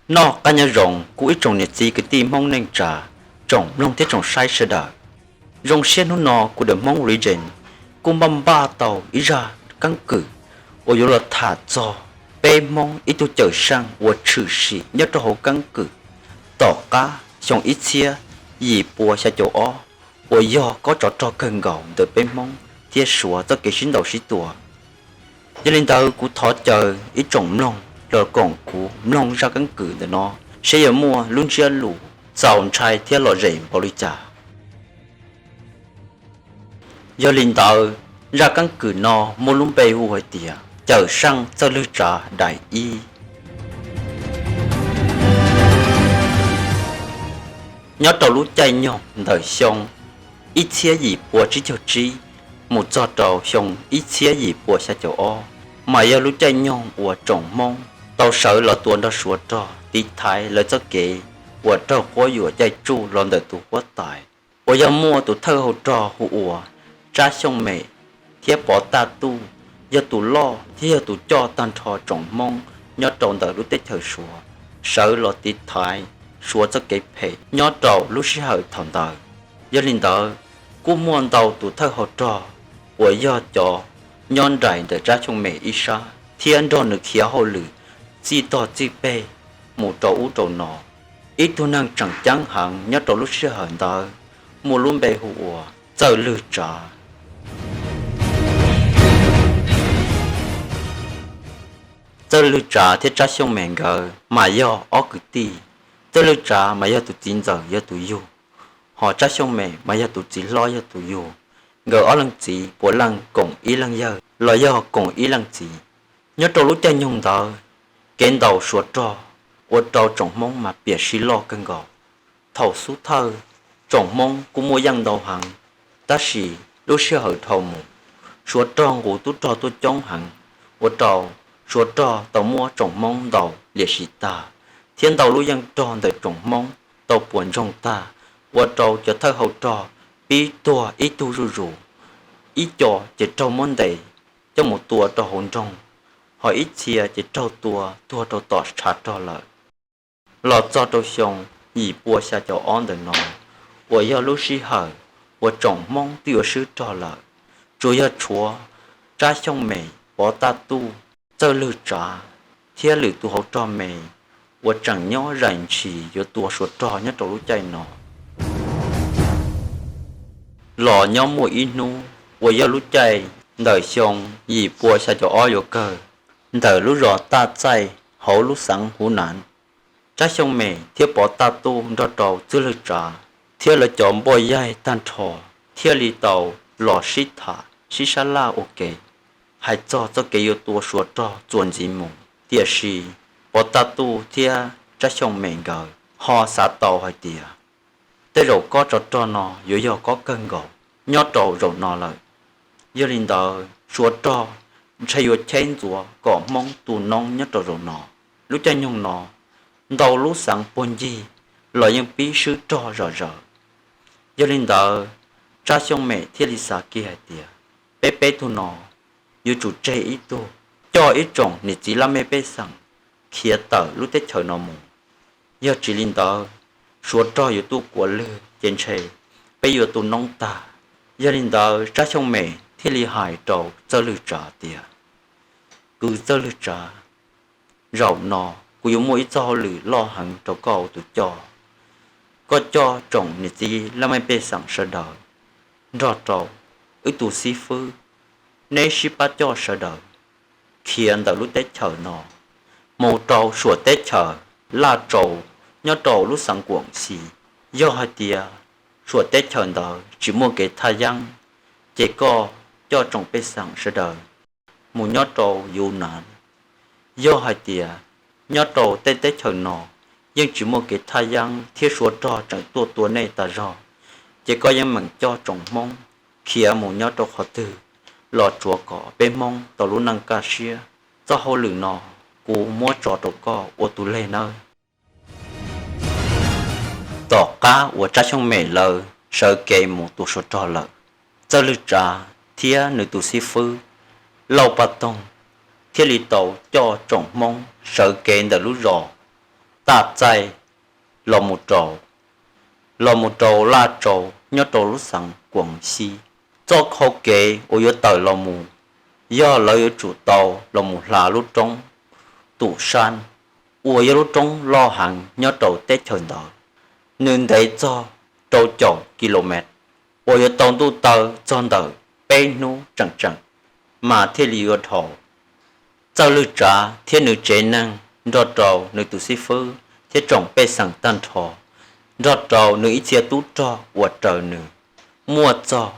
Noj qab nyob zoo kuv ib tsoom niam txiv kwv tij Hmoob neej tsa, tsoom mloog thiab tsoom saib sawv daws. Zoo siab hnub no kuv The Hmong Legend kuj npaj npaj tau ib zaj keeb kwm uas yuav los tham txog peb Hmoob ib tug cawm seej uas tshwm sim nyob rau hauv keeb kwm tom qab xyoo ib txhiab yim pua xya caum ob, uas yog kob tsov rog kawg nkaus ntawm peb Hmoob thiab Suav txoj kev sib ntaus sib tua. Yog li ntawd kuv thov caw ib tsoom mloog los koom kuv mloog zaj keeb kwm ntawm no, seb yuav muaj lub ntsiab lus txaus ntshai thiab lom zem npaum li cas. Yog li ntawd, zaj keeb kwm no muaj lub npe hu hais tias Cawm Seej Txawj Lwg Tsav daim ib. Nyob rau lub caij nyoog ntawm xyoo ib txhiab yim pua tsib caug tsib mus txog rau xyoo ib txhiab yim pua xya caum ob, mas yog lub caij nyoog uas tsoom Hmoob tau sawv los tua nrog Suav rog tiv thaiv lawv txoj kev uas raug quab yuam caij tsuj los ntawm tus huab tais uas yog muaj tus thawj hau rog hu ua Tsab Xyooj Mem thiab Pov Taj Tuj, yog tus loj thiab yog tus coj tag nrho tsoom Hmoob nyob rau ntawm lub teb chaws Suav sawv los tiv thaiv Suav txoj kev phem nyob rau lub sij hawm thaum ntawd. Yog li ntawd, kuj muaj ntau tus thawj hau rog uas yog cov nyob nraim ntawm Tsab Xyooj Mem ib sab thiab nrog nws khiav hauj lwm txij tog txij peg mus rau ub rau no. Ib tug neeg tseem ceeb heev nyob rau lub sij hawm ntawd muaj lub npe hu ua Txawj Lwg Tsav. Txawj Lwg Tsav thiab Tsab Xyooj Mem nkawd mas yog ob kwv tij. Txawj Lwg Tsav mas yog tus txiv ntxawm yog tus yug, ho Tsab Xyooj Mem mas yog tus txiv hlob yog tus yug. Nkawd ob leeg txiv puav leej koom ib leeg yawg los yog koom ib leej txiv. Nyob rau lub caij nyoog ntawd, kev ntaus Suav rog ua rau tsoom Hmoob mas piam sij loj kawg nkaus. Thaum xub thawj, tsoom Hmoob kuj muaj yeej ntau heev, tab sis lub sij hawm dhau mus, Suav rog nqus tub rog tuaj coob heev, ua rau Suav rog tau muab tsoom Hmoob ntaus liam sim tag, thiab ntau lub yeej rog ntawm tsoom Hmoob tau puas ntsoog tag, ua rau cov thawj hau rog pib tuag ib tug zuj zus, ib co ces raug muab ntes coj mus tua rau hauv nroog, ho ib txhia ces raug tua tuag rau tom tshav rog lawm. Los txog rau xyoo yim pua xya caum ob ntawm no, uas yog lub sij hawm uas tsoom Hmoob twb yuav swb rog lawm, tsuas yog tshuav Tsab Xyooj Mem, Pov Taj Tuj, Txawj Lwg Tsav thiab lwm tus hauv rog me uas tseem nyob zais ntshis yuav tua Suav rog nyob rau lub caij no. Los nyob muaj ib hnub uas yog lub caij ntawm xyoo yim pua xya caum ob yuav kawg, ntawm lub zos Taj Txaij hauv lub xeev Huv Nam, Tsab Xyooj Mem thiab Pov Taj Tuj nrog rau Txawj Lwg Tsav thiab lawv cov npoj yaig tag nrho thiaj li tau los sib tham sib sab laj ua ke hais txog txoj kev yuav tua Suav rog txuas ntxiv mus. Tiam sis Pov Taj Tuj thiab Tsab Xyooj Mem nkawd ho xav tau hais tias tej zaum kob tsov rog no yuav yog kob kawg nkaus nyob rau zaum no lawm. Yog li ntawd, Suav rog ntshai yuav cheb ntxuav kom Hmoob tu noob nyob rau zaum no. Lub caij nyoog no, ntau lub xeev puag ncig los yeej pib swb rog zom zaws. Yog li ntawd, Tsab Xyooj Mem thiaj li xav kiag hais tias, peb peb tug no yuav tsum tseg ib tug, coj ib tsoom niam txiv laj mej pej xeem khiav tawm lub teb chaws no mus. Yog tsis li ntawd, Suav rog yuav tuaj kuav lwg ces ntshe peb yuav tu noob tag. Yog li ntawd, Tsab Xyooj Mem thiaj li hais rau Txawj Lwg Tsav tias, kwv Txawj Lwg Tsav, zaum no kuv yuav muaj ib txoj hauj lwm loj heev rau koj ua tus coj. Koj coj tsoom niam txiv laj mej pej xeem sawv daws nrog rau wb tus xib fwb, neb sib pab coj sawv daws khiav ntawm lub teb chaws no mus rau suam teb chaws Laj Tsau nyob rau lub xeev Kuam Xis. Yog hais tias suam teb chaws ntawd tsis muaj kev thaj yeeb, ces koj coj tsoom pej xeem sawv daws mus nyob rau Yuv Nav. Yog hais tias nyob rau tej teb chaws no yeej tsis muaj kev thaj yeeb thiab Suav rog tseem tuaj tua nej tas zog, ces koj yeej meem coj tsoom Hmoob khiav mus nyob rau qhov twg los tsuav kom peb Hmoob tau lub neej kaj siab. Txoj hauj lwm no kuv muab tso rau koj ua tus leg nawb. Tom qab uas Tsab Xyooj Mem lawv sawv kev mus tua Suav rog lawm, Txawj Lwg Tsav thiab nws tus xib fwb Lauj Paj Toog thiaj li tau coj tsoom Hmoob sawv kev ntawm lub zos Taj Txaij los mus rau, los mus rau Laj Tsau nyob rau lub xeev Kuam Xib. Txoj hau kev uas yuav tawm los mus yog lawv yuav tsum tau los mus hla lub roob Tus Sab uas yog lub roob loj heev nyob rau teb chaws ntawd. Nws ntev txog rau caum kilomev uas yuav tau ntuj taw txog ntawm peb hnub tseem tseem mas thiaj li yuav dhau. Txawj Lwj Tsav thiab nws tsev neeg nrog rau nws tus xib fwb thiab tsoom pej xeem tag nrho, nrog rau nws ib txhia tub rog uas raws nws muaj txog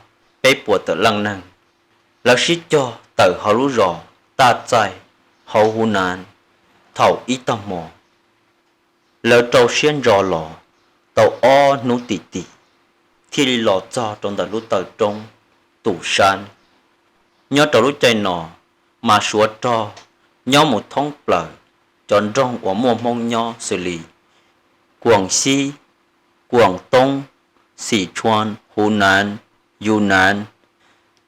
peb puas tawm leej neeg, lawv sib cog tawm hauv lub zos Taj Txaij hauv Huv Nav. Thaum ib tag hmo lawv rau siab ntso los tau ob hnub tim tim thiaj li los txog rau ntawm lub taw roob Tus Sab. Nyob rau lub caij no mas Suav rog nyob mus thoob plaws cov nroog uas muaj Hmoob nyob xws li Kuam Xib, Kuam Toob, Xim Tshuam, Huv Nav, Yus Nav,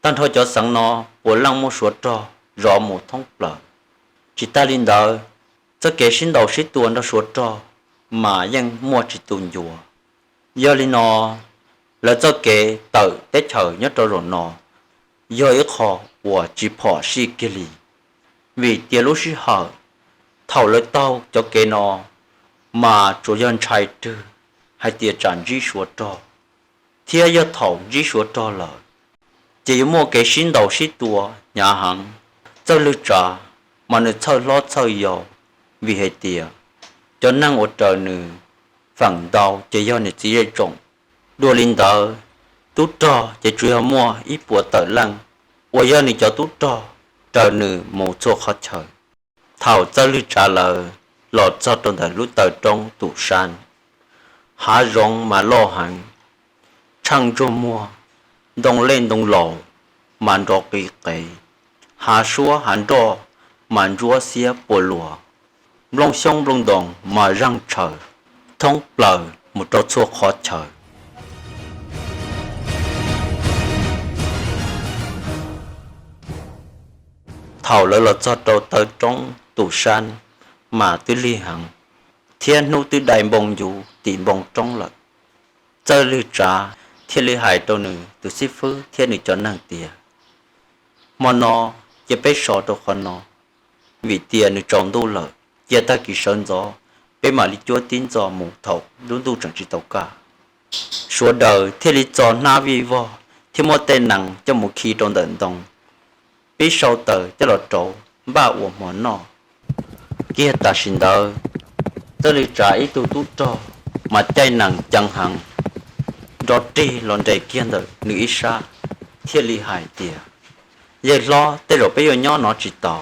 tag nrho cov xeev no puav leej muaj Suav rog zov mus thoob plaws. Tsis tas li ntawd, txoj kev sib ntaus sib tua nrog Suav rog mas yeej muaj tsis tu ncua. Yog li no, lawv txoj kev tawm teb chaws nyob rau zaum no yog ib qho uas tsis phom sij kiag li, vim tias lub sij hawm thaum lawv taug cov kev no mas tsuas yog ntshai rwg hais tias tsam ntsib Suav rog, thiab yog thaum ntsib Suav rog lawm ces yuav muaj kev sib ntaus sib tua hnyav heev. Txawj Lwj Tsav mas nws txhawj hlob txhawj yau, vim hais tias cov neeg uas raws nws feem ntau ces yog niam txiv zej tsoom. Dua li ntawd, tub rog ces tsuas yog muaj ib puas tawm leej uas yog nws cov tub rog raws nws mus txhua qhov chaw. Thaum Txawj Lwj Tsav lawv los txog rau ntawm lub taw roob Tus Sab, hav zoov mas loj heev, tsheej ntsuag muag, ntoo lej ntoo laus mas nrov qis qev, hav suab hav nroj mas ntsuab xiab puas luas, nplooj xyoob nplooj ntoos mas zeeg tshaws thoob plaws mus rau txhua qhov chaw. Thaum lawv los txog rau taw roob Tus Sab mas twb lig heev, thiab hnub twb dai npoo yuv tim npoo roob lawm. Txawj Lwj Tsav thiaj li hais rau nws tus xib fwb thiab nws cov neeg tias, hmo no cia peb so rau qhov no, vim tias nws tsaus ntuj lawm, cia tag kis sawv ntxov peb mam li cuab tib ntxo mus thaum lub ntuj tseem tsis tau kaj. Sawv daws thiaj li txo hnab vij vog thiab muab tej nees coj mus khi rau ntawm ntoo, pib sau taws coj los rauv npaj ua hmo noj. Kiag tam sim ntawd, Txawj Lwj Tsav ib tug tub rog mas caij nees ceev heev, nrov rig los nres kiag ntawm nws ib sab, thiaj li hais tias, yawg hlob, tej zaum peb yuav nyob no tsis tau,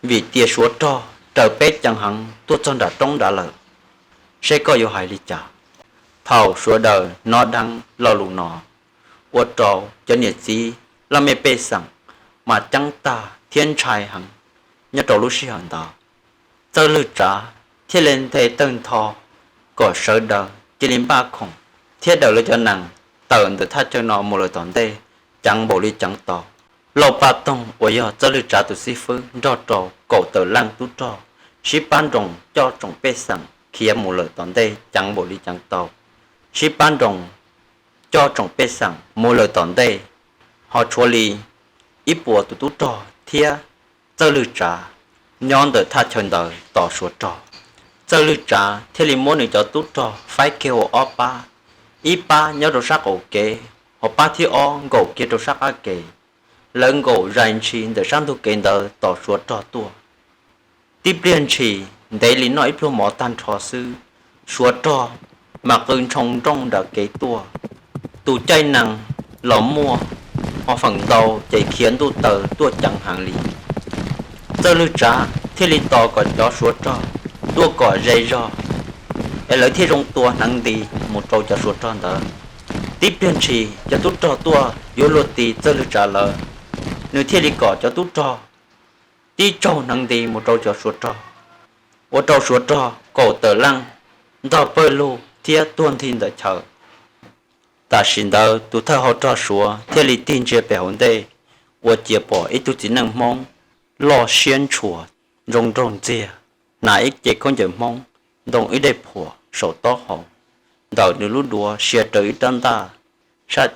vim tias Suav rog raws peb ceev heev tuaj txog nram roob nrad lawm, seb koj yuav hais li cas? Thaum sawv daws hnov dheev lo lus no, ua rau cov niam txiv laj mej pej xeem mas ceeb tag thiab ntshai heev. Nyob rau lub sij hawm ntawd, Txawj Lwj Tsav thiaj li nthe tawg ntho kom sawv daws cia li npaj khoom thiab daws lawv cov nees tawm ntawm thaj chaw no mus lawm tom ntej ceev npaum li ceev tau. Lauj Paj Toog uas yog Txawj Lwj Tsav tus xib fwb nrog rau kaum tawm leej tub rog sib pab nroos coj tsoom pej xeem khiav mus lawm tom ntej ceev npaum li ceev tau, sib pab nroos coj tsoom pej xeem mus lawm tom ntej, ho tshuav li ib puas tus tub rog thiab Txawj Lwj Tsav nyob ntawm thaj chaw ntawd tos Suav rog. Txawj Lwj Tsav thiaj li muab nws cov tub rog faib kiag ua ob pab, ib pab nyob rau sab qaum kev, ho pab thib ob nkaum kiag rau sab qab kev. Lawv nkaum zais ntshis ntawm sab ntug kev ntawd tos Suav rog tuaj. Tib pliag ntshis ntev li noj ib pluag mov tag nrho xwb, Suav rog mas qw ntshoo nrooj nram kev tuaj. Tus caij nees los muaj, ho feem ntau ces khiav ntuj taw tuaj ceev heev li. Txawj Lwj Tsav thiaj li tos kom cov Suav rog tuaj kom ze zog, es lawv thiaj zoo tua hneev nti mus rau cov Suav rog ntawd. Tib pliag ntshis cov tub rog tuaj yuav luag ti Txawj Lwj Tsav lawv, nws thiaj li kom cov tub rog tib tsaug hneev nti mus rau cov Suav rog, ua rau Suav rog kaum tawm leej ntog pawg lug thiab tuag nthi ntawm chaw. Tam sim ntawd tus thawj hau rog Suav thiaj li tig ntsia pem hauv ntej, ua ciav pom ib tug txiv neej Hmoob loj siab ntshua, zoo nraug ntxiag, hnav ib ce khaub ncaws Hmoob, ntoo ib daim phuam saum taub hau, ntawm nws lub duav sia rawv ib rab ntaj,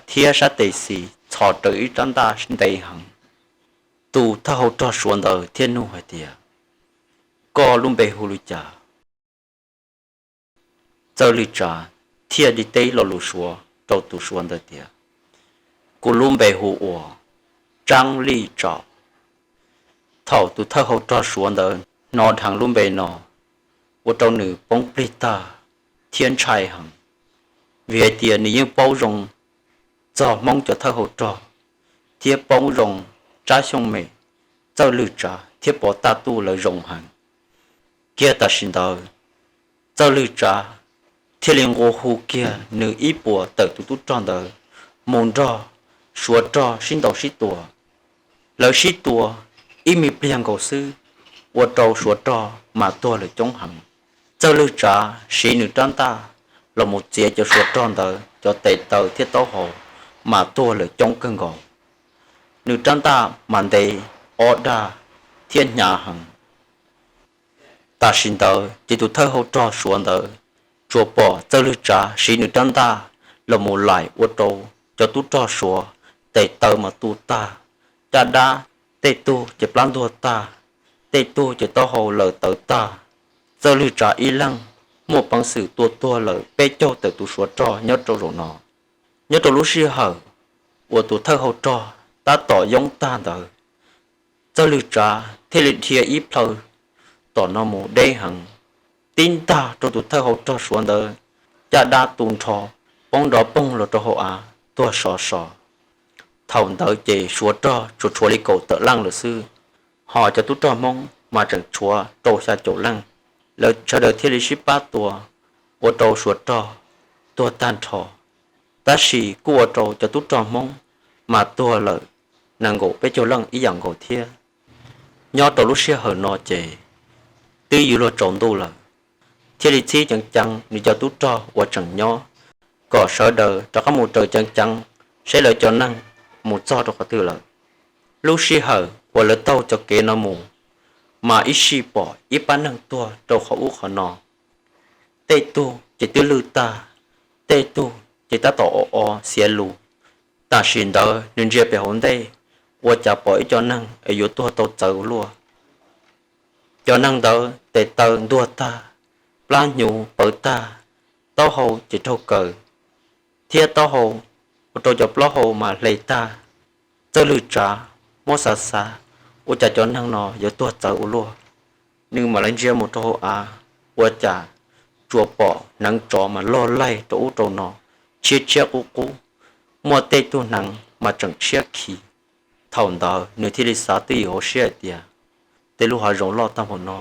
thiab sab tes xis txhos rawv ib rab ntaj ntev heev. Tus thawj hauv rog Suav ntawd thiaj nug hais tias, Koj lub npe hu li cas? Txawj Lwj Tsav thiaj li teb lo lus Suav rau tus Suav ntawd tias, Kuv lub npe hu ua Tsaab Lij Tsaum. Thaum tus thawj hauv rog Suav ntawd hnov dheev lub npe no, ua rau nws poob plig tag thiab ntshai heev, vim hais tias nws yeej paub zoo txog Hmoob cov thawj hauv rog thiab paub zoo Tsab Xyooj Mem, Txawj Lwj Tsav thiab Pov Taj Tuj lawv zoo heev. Kiag tam sim ntawd, Txawj Lwj Tsav thiaj li nqua hu kiag nws ib puas tawm tus tub rog ntawd mus nrog Suav rog sib ntaus sib tua. Lawv sib tua ib me pliag nkaus xwb, ua rau Suav rog mas tuag lawm coob heev. Txawj Lwj Tsav siv nws rab ntaj los mus txiav cov Suav rog ntawd cov tes taw thiab taub hau mas tuag lawm coob kawg nkaus. Nws rab ntaj mas ntev ob dag thiab hnyav heev. Tam sim ntawd ces tus thawj hauv rog Suav ntawd tsuas pom Txawj Lwj Tsav siv nws rab ntaj los mus laim ua rau cov tub rog Suav tes taw mas tu tag, caj dab tej tug ces plab ntuag tag, tej tug ces taub hau lawm tawv tag. Txawj Lwj Tsav ib leeg muaj peev xwm tua tuag lawm peb caug tawm tus Suav rog nyob rau zaum no. Nyob rau lub sij hawm uas tus thawj hauv rog tab tom yoob tag ntawd, Txawj Lwj Tsav thiaj li dhia ib plhaw tom no mus deb heev, tib ntag rau tus thawj hauv rog Suav ntawd caj dab tu nrho, poob nrov poog los rau hauv av tuag sov so. Thaum ntawd ces Suav rog tsuas tshuav li kaum tawm leej lawm xwb, ho cov tub rog Hmoob mas tseem tshuav rau xya caum leej. Lawv sawv daws thiaj li sib pab tua, ua rau Suav rog tuag tag nrho. Tab sis kuj ua rau cov tub rog Hmoob mas tuag lawm nees nkaum peb caug leej ib yam nkaus thiab. Nyob rau lub sij hawm no ces twb yuav luag tsaus ntuj lawm, thiaj li txhib ceev ceev nws cov tub rog uas tseem nyob kom sawv daws rov qab mus raws ceev ceev saib lawv cov neeg mus txog rau qhov twg lawm. Lub sij hawm uas lawv taug cov kev no mus, mas ib sij pom ib pab neeg tuag rau qhov ub qhov no, tej tug ces twb lwj tag, tej tug ces tab tom o o xiav lus. Tam sim ntawd nws ntsia pem hauv ntej, ua cas pom ib co neeg es yuav tuag tau txawv ua luaj. Cov neeg ntawd tes taw ntuag tag, plab hnyuv pawv tag, taub hau ces raug kaws, thiab taub hau ua rau cov plaub hau mas hle tag. Txawj Lwj Tsav muab xav xav, ua cas cov neeg no yuav tuag txawv ua luaj. Nws mam li ntsia mus rau hauv av, ua cas tsuas pom hneev tsov mas loj laig rau ub rau no, tshiab tshiab qub qub, muaj tej tug hneev mas tseem tshiab khiv. Thaum ntawd nws thiaj li xav twj ywm hauv siab hais tias, tej lub hav zoov loj tag npaum no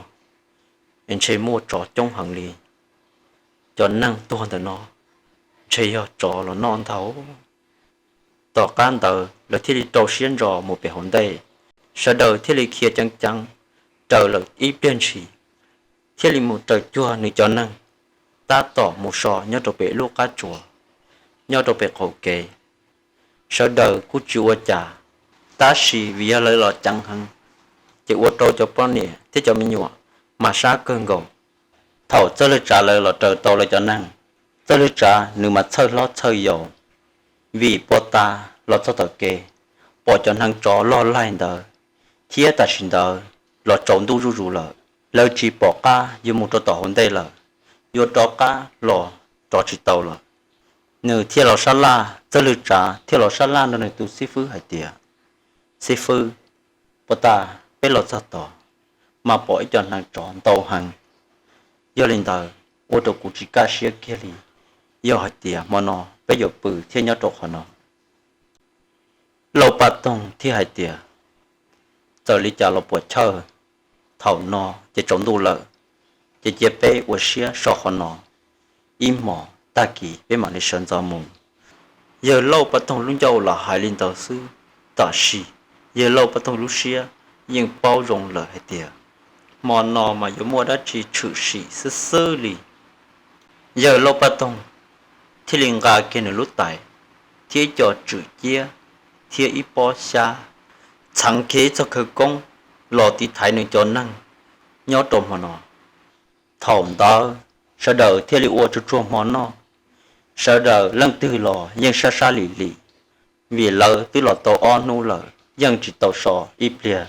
es ntshe muaj tsov coob heev li, cov neeg tuag ntawm no ntshe yog tsov los noj ntag. Tom qab ntawd lawv thiaj li rau siab ntso mus pem hauv ntej, sawv daws thiaj li khiav ceev ceev raws lawm ib pliag ntshis, thiaj li mus raws cuag nws cov neeg tab tom mus so nyob rau pem lub qab tsuas, nyob rau pem qaum kev. Sawv daws kuj tsis ua cas, tab sis vim yog lawv los ceev heev, ces ua rau cov poj niam thiab cov me nyuam mas sab kawg nkaus. Thaum Txawj Lwj Tsav lawv los raws tau lawv cov neeg, Txawj Lwj Tsav nws mas txhawj hlob txhawj yau, vim puag ta los txog tom kev, pom cov hneev tsov loj laig ntawd, thiab tam sim ntawd los tsaus ntuj zuj zus lawm, lawv tsis pom qab yuav mus rau tom hauv ntej lawm, yuav rov qab los rov tsis tau lawm. Nws thiaj los sab laj, Txawj Lwj Tsav thiaj los sab laj nrog nws tus xib fwb hais tias, Xib fwb, puag ta peb los txog tod mas pom ib co hneev tsov ntau heev. Yog li ntawd, ua rau kuv tsis kaj siab kiag li, yog hais tias hmo no peb yuav pw thiab nyob rau qhov no. Lauj Paj Toog thiaj hais tias, Txawm li cas los puam chawj, thaum no ces tsaus ntuj lawm, ces cia peb ua siab so qhov no, ib hmos tag kis peb mam li sawv ntxov mus. Yawg Lauj Paj Toog lub ncauj los hais li ntawd xwb, tab sis yawg Lauj Paj Toog lub siab yeej paub zoo lawm hais tias hmo no mas yuav muaj dab tsi tshwm sim xwb xwb li. Yawg Lauj Paj Toog thiaj li nqa kiag nws lub tais thiab ib co tswm ciab thiab ib pob xyab, txheev kiag ib txoj khawv koob los tiv thaiv nws cov neeg nyob rau hmo no. Thaum ntawd Sawv daws thiaj li ua tsuag tsuag hmo noj. Sawv daws leej twg los yeej sab sab lim lim, vim lawv twb los tau ob hnub lawm yeej tsis tau so ib pliag,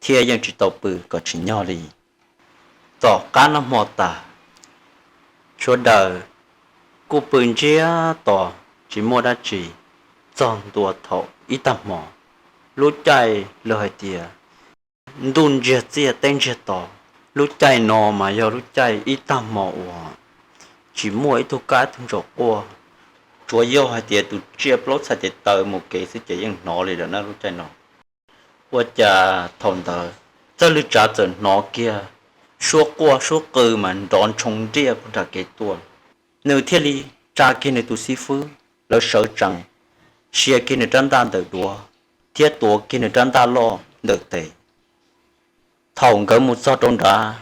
thiab yeej tsis tau pw kom tsim nyog li. Tom qab noj hmo tas, sawv daws kuj pw ntsiag to tsis muaj dab tsi txog ntua thaum ib tag hmo. Lub caij lawv hais tias ntuj ntsiag txiaj teb ntsiag to, lub caij no mas yog lub caij ib tag hmo uas tsis muaj ib tug kab ib tug ntsaum quaj, tsuas yog hais tias tus tsiaj plaub txhais tes taw mus kev xwb ces yeej hnov li lawm na lub caij no. Ua cas thaum ntawd Txawj Lwj Tsav txawm hnov kiag suab quaj suab qw mas nrov ntshoo nriaj puag nram kev tuaj. Nws thiaj li tsa kiag nws tus xib fwb, lawv sawv tsees, sia kiag nws rab ntaj ntawm duav, thiab tuav kiag nws rab ntaj loj ntawm tes. Thaum nkawd mus txog rau nrad,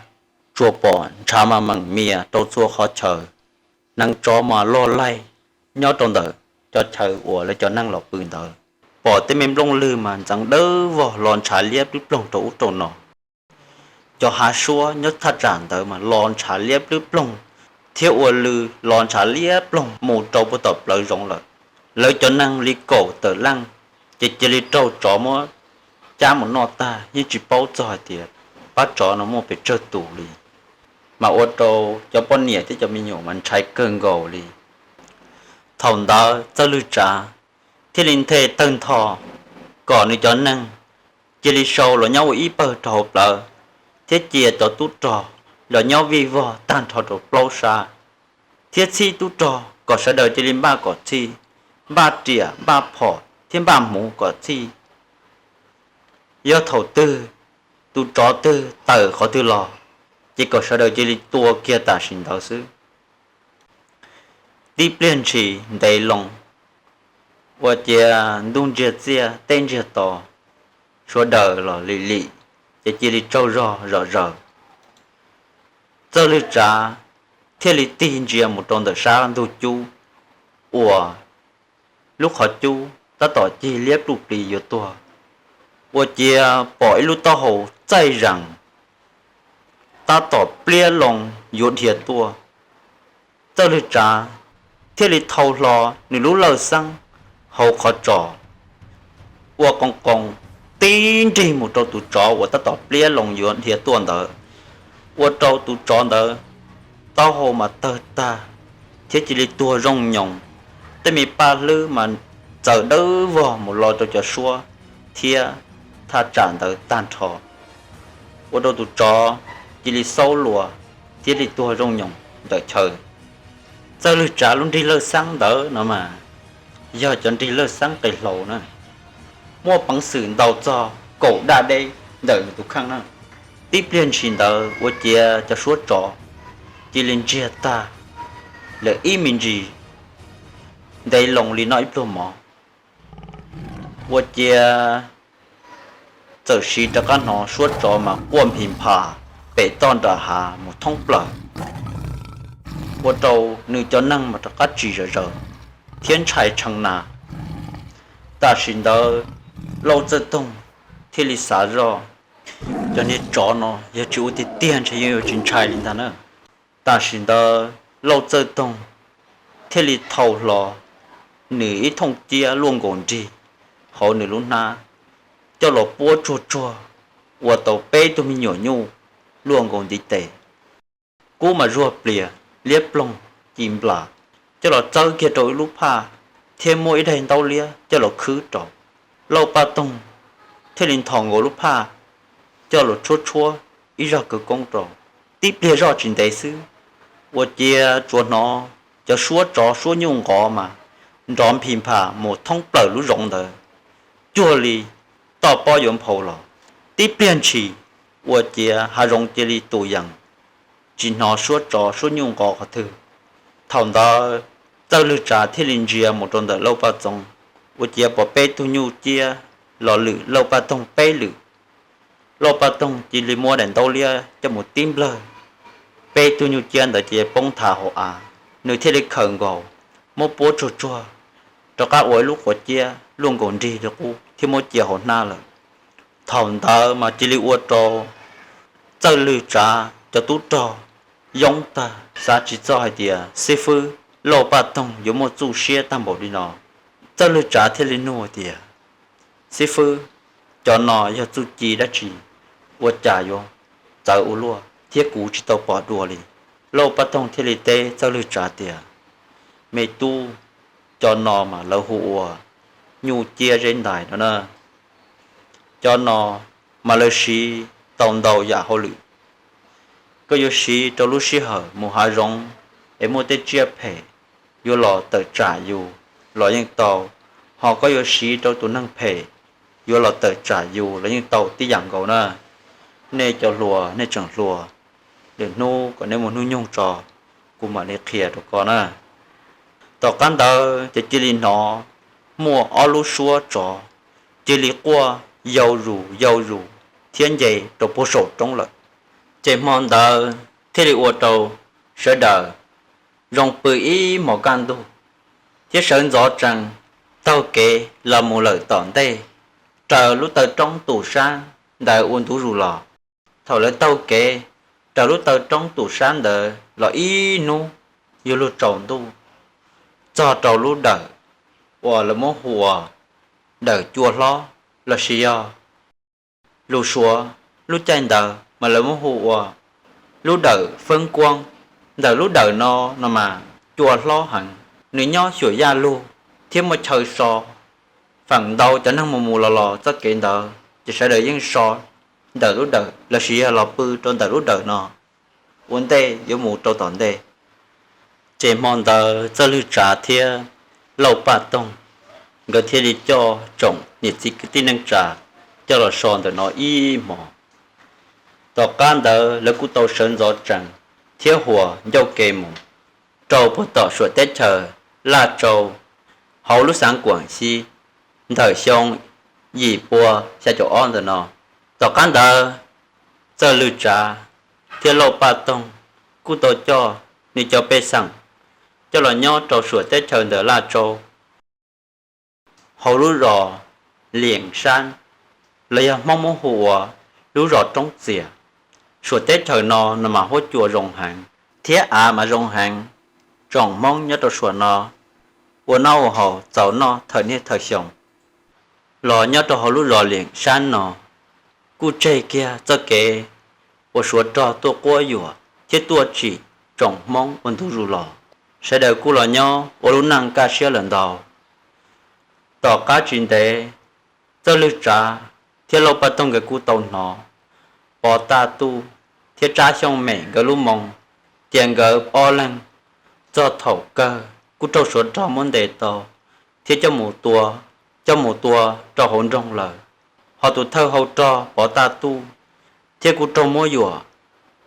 tsuas pom ntshav mas meem mias rau txhua qhov chaw, hneev tsov mas loj laij nyob rau ntawm cov chaw uas lawv cov neeg los pw ntawd. Pom tej me nplooj lwg mas ntxeev dawb vog los ntshav liab plwb ploog rau ub rau no. Cov hav suab nyob thaj tsam ntawd mas los ntshav liab plwb ploog, thiab ua lw los ntshav liab ploog mus rau puag tom plawv zoov lawm. Lawv cov neeg li kaum tawm leej ces cia li raug tsov muab cab mus noj tag, yeej tsis paub txog hais tias pab tsov no muaj pes tsawg tus li, mas ua rau cov poj niam thiab cov me nyuam mas ntshai kawg nkaus li. Thaum ntawd Txawj Lwj Tsav thiaj li nthe tawg ntho kom nws cov neeg cia li sau los nyob ua ib pawg rau hauv plawv, thiab cia cov tub rog los nyob vij vog tag nrho rau plaub sab, thiab txhij tub rog kom sawv daws cia li npaj kom txhij, npaj riam npaj phom thiab npaj hmuv kom txhij. Yog thaum twg tus tsov twg tawm qhov twg los, ces kom sawv daws cia li tua kiag tam sim ntawd xwb. Tib pliag ntshis ntev loo, ua ciav ntuj ntsiag txiaj teb ntsiag to, sawv daws los lim lim, ces cia li tsaug zog zom zaws. Txawj Lwj Tsav thiaj li tig ntsia mus rau ntawm sab ntug cub uas lub qhov cub tab tom cig liab pluj plis yuav tuag, ua ciav pom ib lub taub hau txaij zees tab tom pliab loo yuav dhia tuaj. Txawj Lwj Tsav thiaj li thau hlo nws lub lawj xeeb hauv qhov tsos, ua qoo qoo tib nrig mus rau tus tsov uas tab tom pliab loo yuav dhia tuaj ntawd, ua rau tus tsov ntawd taub hau mas tawg tag, thiab cia li tuag zoo nyoos. Tej me paj hlwb mas txawm dawb vog mus lo rau cov suab thiab thaj tsam ntawd tag nrho, ua rau tus tsov cia li xaub luas thiab li tuag zoo nyoos ntawm chaw. Txawj Lwj Tsav lub nrig lawj xeeb ntawd no mas yog cov nrig lawj xeeb qe hlau na, muaj peev xwm ntaus txog kaum daj deb ntawm nws tus kheej na. Tib pliag ntshis ntawd ua ciav cov suab tsov cia li ntsiag tag lawm ib me ntsis, ntev loo li noj ib pluag mov, ua ciav txawm siv rov qab hnov suab tsov mas quaj nphis nphas pem toj nram hav mus thoob plaws, ua rau nws cov neeg mas rov qab tsis zom zaws thiab ntshai tshee na. Tam sim ntawd Lauj Txawj Toog thiaj li xav zoj, cov niag tsov no yog tsis ua tiag tiag ntshe yeej yuav tsis ntshai li ntag na. Tam sim ntawd Lauj Txawj Toog thiaj li thau hlo nws ib thooj ciab luaj nkaus nrig hauv nws lub hnab, coj los puab tsuag tsuag ua tau peb tug me nyuam nyuj luaj nkaus ntiv tes. Kub mas zuag plias, liab ploog, ci nplas, coj los txawb kiag rau ib lub phaj, thiab muab ib daim ntaub liab coj los khwb rau. Lauj Paj Toog thiaj li nthos nkaus lub phaj, coj los tshuab tshuab ib zaj khawv koob rau. Tib pliag zoj tsis ntev xwb, ua ciav tsuas hnov cov suab tsov suab nyuj nqov mas nrov nphis nphas mus thoob plaws lub zoov ntawd, cuag li toj pob yuav nphau los. Tib pliag ntshis, ua ciav hav zoov cia li tus yees, tsis hnov suab tsov suab nyuj nqov qhov twg. Thaum ntawd Txawj Lwg Tsav thiaj li ntsia mus rau ntawm Lauj Paj Toog, ua ciav pom peb tug nyuj ciab los lwm Lauj Paj Toog peb lwm. Lauj Paj Toog cia li muab daim ntaub liab coj mus tib nplawg, peb tug nyuj ciab ntawd cia li poob nthav hauv av. Nws thiaj li khawm nkaus, muab puab tsuag tsuag, rov qab ua ib lub quav ciab luaj nkaus nrig li qub thiab muab cia hauv hnab lawm. Thaum ntawd mas cia li ua rau Txawj Lwg Tsav cov tub rog yoob tag, xav tsis txog hais tias xib fwb Lauj Paj Toog yuav muaj txuj siab tag npaum li no. Txawj Lwg Tsav thiaj li nug tias, xib fwb, cov no yog txuj ci dab tsi, ua cas yuav txawv ua luaj thiab kuv tsis tau pom dua li? Lauj Paj Toog thiaj li teb Txawj Lwg Tsav tias, me tub, cov no mas lawv hu ua nyuj ciab zeb ntais no na. Cov no mas lawv siv tau ntau yam hauj lwm. Koj yuav siv rau lub sij hawm mus hav zoov es muaj tej tsiaj phem yuav los tawm tsam yus los yeej tau, ho koj yuav siv rau tus neeg phem yuav los tawm tsam yus los yeej tau tib yam nkaus na. Nej cov hluas nej tseem hluas, lwm hnub kom nej muaj hnub nyoog tso, kuv mam li qhia rau koj na. Tom qab ntawd ces cia li hnov muaj ob lub suab tsov cia li quaj yau zus yau zus thiab nce rau puag saum roob lawm. Ces hmo ntawd thiaj li ua rau sawv daws zoo pw ib hmos kaj ntug, thiab sawv ntxov tsees taug kev los mus lawm tom ntej, raws lub taw roob tus sab ntawd ua ntu zus los. Thaum lawv taug kev raws lub taw roob tus sab ntawd los ib hnub yuav luag tsaus ntuj, txog rau lub dawm uas lawv muab hu ua dawm cua hlob lossis yog lus Suav lub caij ntawd mas lawv muab hu ua lub dawm Feeb Kuab. Ntawm lub dawm no no mas cua hlob heev, nws nyob xyuam yaj lug thiab muaj chaw so. Feem ntau cov neeg mus mus los los txoj kev ntawd ces sawv daws yeej so ntawm lub dawm lossis yog los pw rau ntawm lub dawm no ua ntej yuav mus rau tom ntej. Ces hmo ntawd Txawj Lwg Tsav thiab Lauj Paj Toog nkawd thiaj li coj tsoom niam txiv kwv tij neej tsa coj los so ntawm no ib hmos. Tom qab ntawd lawv kuj tau sawv ntxov tsees thiab huas ncauj ke mus rau puag tom suam teb chaws Laj Tsau hauv lub xeev Kuam Xib ntawm xyoo yim pua xya caum ob ntawm no. Tom qab ntawd Txawj Lwg Tsav thiab Lauj Paj Toog kuj tau coj nws cov pej xeem coj los nyob rau suam teb chaws ntawm Laj Tsau hauv lub zos Liam Sab, los yog Hmoob muab hu ua lub zos Roob Txias. Suam teb chaws no no mas huab cua zoo heev thiab av mas zoo heev. Tsoom Hmoob nyob rau suam no ua noj ua haus txaus noj thawm niaj thawm xyoo. Los nyob rau hauv lub zos Liam Sab no kuj tseg kiag txoj kev uas Suav rog tuaj quab yuam thiab tuaj tsim tsoom Hmoob ua ntu zus los. Sawv daws kuj los nyob ua lub neej kaj siab lawm ntau. Tom qab tsis ntev, Txawj Lwg Tsav thiab Lauj Paj Toog nkawd kuj tau hnov Pov Taj Tuj thiab Tsab Xyooj Mem nkawd lub moo tias nkawd ob leeg txog thaum kawg kuj raug Suav rog muab ntes tau thiab coj mus tua, coj mus tua rau hauv nroog lawm. Ho tus thawj hau rog Pov Taj Tuj thiab kuj raug muab yuam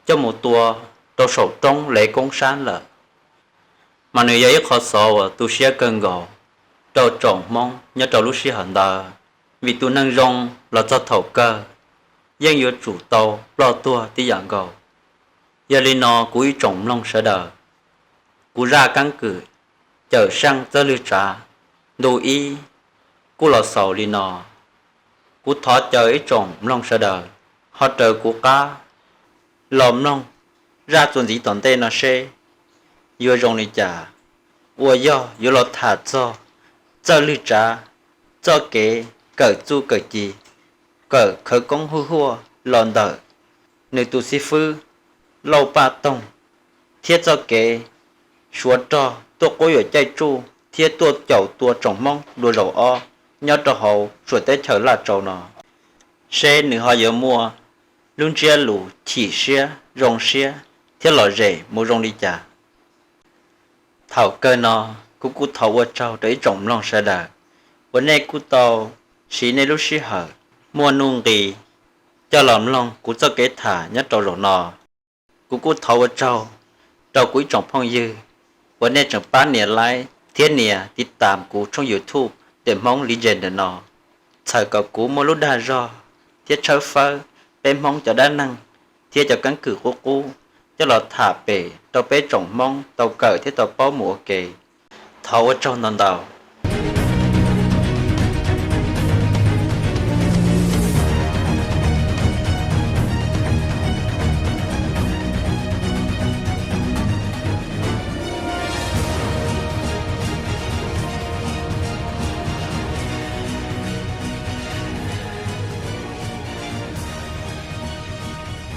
coj mus tua rau saum roob Lev Koob Sab lawm. Mas nws yog ib qho xov uas tu siab kawg nkaus rau tsoom Hmoob nyob rau lub sij hawm ntawd, vim tus neeg zoo los txog thaum kawg yeej yuav tsum tau ploj tuag tib yam nkaus. Yog li no kuv ib tsoom mloog sawv daws, kuv zaj keeb kwm Cawm Seej Txawj Lwg Tsav ntu ib kuj los xaus li no. Kuv thov caw ib tsoom mloog sawv daws ho raws kuv qab los mloog zaj txuas ntxiv tom ntej no seb yuav zoo li cas, uas yog yuav los tham txog Txawj Lwg Tsav txoj kev kawm txuj kawm ci, kawm khawv koob hwj huaj los ntawm nws tus xib fwb Lauj Paj Toog thiab txoj kev Suav rog tuaj quab yuam caij tsuj thiab tuaj caum tua tsoom Hmoob dua zaum ob nyob rau hauv suam teb chaws Laj Tsau no, seb nws ho yuav muaj lub ntsiab lus chim siab, zoo siab thiab lom zem mus zoo li cas. Thaum kawg no, kuv kuj thov ua tsaug rau ib tsoom mloog sawv daws uas nej kuj tau siv nej lub sij hawm muaj nuj nqis coj los mloog kuv txoj kev tham nyob rau zaum no. Kuv kuj thov ua tsaug rau kuv ib tsoom phooj ywg uas nej tseem pab nias like thiab nias tiv tam kuv tshooj YouTube Tiam Hmoob Legend ntawm no, txhawm kom kuv muaj lub dag zog thiab tshawb fawb peb Hmoob cov dab neeg thiab cov keeb kwm qub qub coj los tham pem rau peb tsoom Hmoob tau kawm thiab tau paub mus ua ke. Thov ua tsaug ntau ntau.